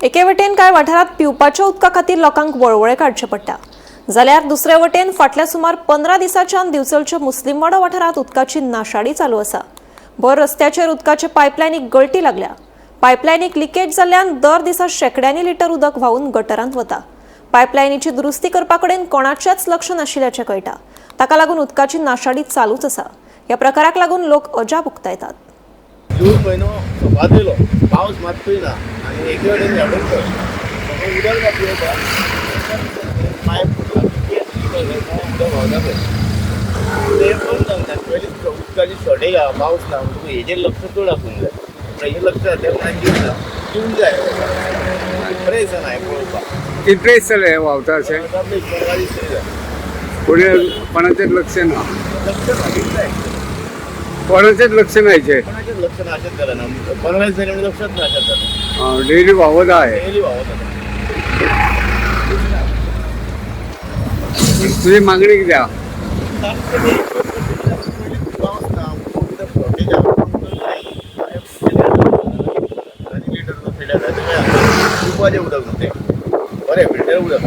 एके वटेन कांय वाठारांत पिवपाच्या उदका खातीर लोकांक वळवळे काडचे पडटा, जाल्यार दुसरे वटेन फाटल्या सुमार 15 दिसांच्यान दिवचलच्या मुस्लिमवाडो वाठारांत उदकाची नाशाडी चालू आसा. भर रस्त्याचेर उदकाचे पायपलायनीक गळटी लागल्या. पायपलायनीक लिकेज जाल्ल्यान दर दिसा शेंकड्यांनी लिटर उदक व्हांवून गटरांत वता. पायपलायनीची दुरुस्ती करपा कडेन कोणाचेंच लक्ष नाशिल्ल्याचें कळटा. ताका लागून उदकाची नाशाडी चालूच आसा. ह्या प्रकाराक लागून लोक अजाप उक्तायतात. जून म्हयनो सोंपात येयलो, पावस मात्तूय ना आनी एके कडेन झाडून पळय सगळें उदक ना पिवपाक. पायप फुटला, उदक व्हांवता पळय तें बंद जावंक जाय. पयलीं उदकाची शॉर्टेज आहा, पावस ना म्हणटकूच हेजेर लक्ष चड आसूंक जाय. हेजेर लक्ष जाता म्हणून दिवंक ना, दिवंक जाय. बरें दिसना हें पळोवपाक. कितले दीस जाले हें व्हांवता अशें? 15 दीस तरी जाले. कोणी कोणाचें लक्ष ना. लक्ष ना, दिवंक जाय. कोणाचेंच लक्ष ना हेचेर. कोणाचें लक्ष ना अशेंच जालें ना. 15 दीस जाले म्हणजे लक्षच ना अशेंच जालें. डेली व्हांवत आहे. डेली व्हांवत आसा. तुजी मागणी कितें आहा? पावस ना, उदक शॉर्टेज आहा, आनी लिटर फिल्टर पिवपाचें उदक न्हू तें, बरें फिल्टर उदक.